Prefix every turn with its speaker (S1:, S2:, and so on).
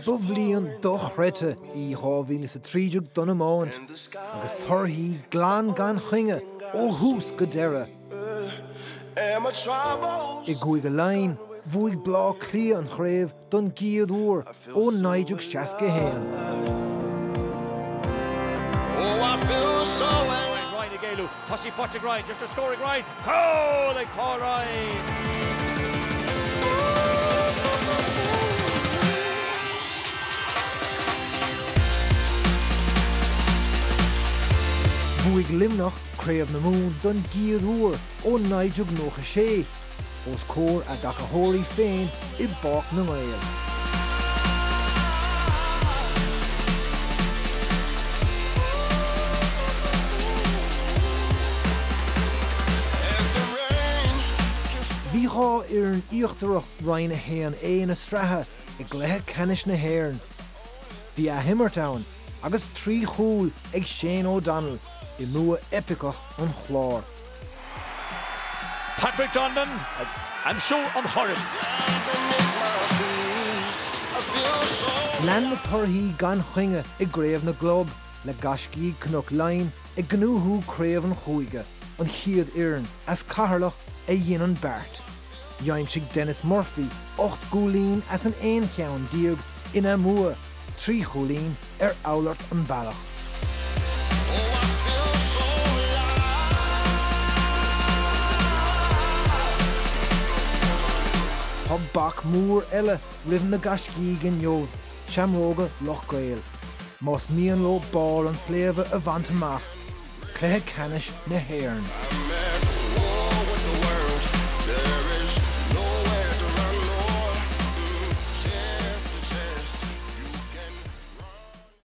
S1: Ba bhliain dochreidte í 2013 don iomáint, agus torthaí glan gan choinne ó thús go deireadh. I gCúige Laighean, bhuaigh Bleá Cliath an chraobh don gcéad uair ó 1961.
S2: Ryan ag éalú, tosaí faighte ag Ryan, deis ar scór ag Ryan, cúl ag Paul Ryan!
S1: Bhuaigh Luimneach Craobh na Mumhan don gcéad uair ó 1996. os comhair a dtacaitheoirí féin i bPáirc na nGael. Bhí 2 fhoireann íochtarach Roinn 1A na sraithe i gcluiche ceannais na hÉireann. Bhí athimirt ann agus 3 chúl ag Shane O'Donnell i mbua eipiceach an Chláir.
S2: Patrick Donlan ag aimsiú an choirn.
S1: Lean na torthaí gan choinne i gCraobh na gClub le gaiscígh Cnoc Laighean ag gnóthú craobh an chúige, an chéad fhoireann as Ceatharlach a dhein an beart. D'aimsigh Denis Murphy 8 gcúilín as an 11 cheann ina mbua 3 chúilín ar Oulart an Bealach. Tá bac mór eile roimh na gaiscígh inniu, Seamróga Loch gCaol, más mian leo barr an tsléibhe a bhaint amach, cluiche ceannais na hÉireann.